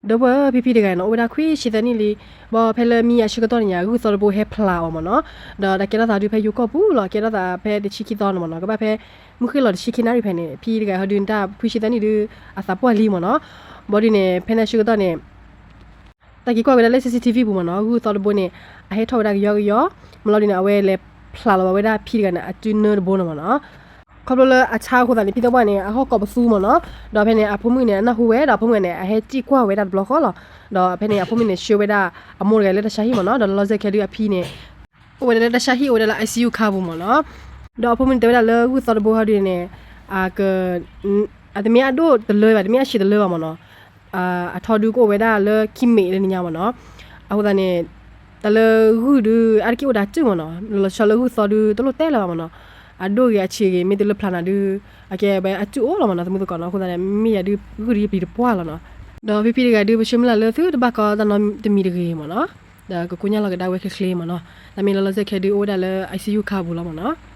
ဒီပုၢ်ဝဲၢ် ဖံဖံတဂၤနီၤ အိၣ်ဝဲဒၣ်ခွံဆံသၢနံၣ်လံ, ဘၣ်ဖဲလၢမံအဆၢကတီၢ်န့ၣ် အဂုၢ်သီတဘိဟဲဖျးအီၤမ့ၢ်နီၤ, ဒီးတၢ်ကဲထီၣ်သးဒုးဖဲယိၤကီၢ်ပူၤလီၤ, ကဲထီၣ်သးဖဲတဆံခံသီန့ၣ်မ့ၢ်နီၤ, ကဘၣ်ဖဲမုၢ်ဃ့ၢ်လီၤတဆံခံနၣ်ရံၣ်ဖဲန့ၣ် ဖံတဂၤဟီဒုးတၢ်ခွံဆံသၢနံၣ်ဒုး အသးပှၢ်လံမ့ၢ်နီၤ, ဘၣ်ဒုးန့ၣ် ဖဲန့ၣ်အဆၢကတီၢ်န့ၣ် တၢ်က့ၤကွၢ်ဝဲဒၣ်လၢ စီၣ်စံၣ်ထံဝံၣ် ပူၤမ့ၢ်နီၤ, ဂုၢ်သီတဘိန့ၣ် အဟဲထီၣ်ဝဲဒၣ်ကယီကယီ, မ့ၢ်လီၤဒုးန့ၣ် အဝဲလဲၤဖျးလီၤဘၣ်ဝဲဒၣ်ဖံတဂၤန့ၣ် အစုနၢတဘိန့ၣ်မ့ၢ်နီၤ, ခီဖျိလၢအဆါအဃိသတးန့ၣ် ဖံသးပှၢ်န့ၣ် အဟီၣ်ကိးပသူမ့ၢ်နီၤ, ဒီးဖဲန့ၣ် အဖိမုၣ်န့ၣ် အနၢ်ဟူဝဲဒီးအဖိမုၣ်န့ၣ် အဟဲစံၣ်ကွၢ်ဝဲဒၣ်တဘျီဃီလီၤ, ဒီးဖဲန့ၣ် အဖိမုၣ်န့ၣ် ဆှၢဝဲဒၣ်အမိၢ်တဂၤလၢတၢ်ဆါဟံၣ်မ့ၢ်နီၤ, ဒီးလီၤလီၤဆဲးခဲဒုးအဖံန့ၣ် အိၣ်ဝဲဒၣ်လၢတၢ်ဆါဟံၣ် အိၣ်ဝဲဒၣ်လၢ ICU ခါပူၤမ့ၢ်နီၤ, ဒီးအဖိမုၣ်န့ၣ်တဲဝဲဒၣ်လၢဂုၢ်သီတဘိဟီဒုးန့ၣ် အ အတမ့ၢ်အဒိၣ်တလၢဘၣ်, တမ့ၢ်အဆံးတလၢဘၣ်မ့ၢ်နီၤ, အထီဒုးကအိၣ်ဝဲဒၣ်လၢခံမံးလၢနံၤညါမ့ၢ်နီၤ, အဃိသတးန့ၣ် တၢ်လၢဂုၢ်ဒုး အါတက့ၢ်အိၣ်ဒီးအစုၣ်မ့ၢ်နီၤ, လီၤဆီလၢဂုၢ်သီဒုး တလိၣ်တဲလၢၤဘၣ်မ့ၢ်နီၤ, အဒိၣ်ဂ့ၤအဆံးဂ့ၤ မ့ၢ်တလၢဖျးနၤဒုး အကဲဝဲအစုၣ်အိၣ်လီၤမ့ၢ်နီၤ, သမုသကိးနီၤ, အဃိသတးန့ၣ် မ့ၢ်ယၤဒုးဂုၢ်ဒုးယပျံၤတပှၢ်လီၤနီၤ, ဒီးဖံဖံတဂၤဒုး ပဆၢမုၢ်လၢ်လၢသုတဘၣ်ကီတၢ်နီတမံၤတဂ့ၤမ့ၢ်နီၤ, ဒီးကကိညၢ်လီၤကဒါဝဲချ့ချ့မ့ၢ်နီၤ, တၢ်မ့ၢ်လီၤလီၤဆဲးခဲဒုး အိၣ်ဝဲဒၣ်လၢ ICU ခါပူၤလီၤမ့ၢ်နီၤ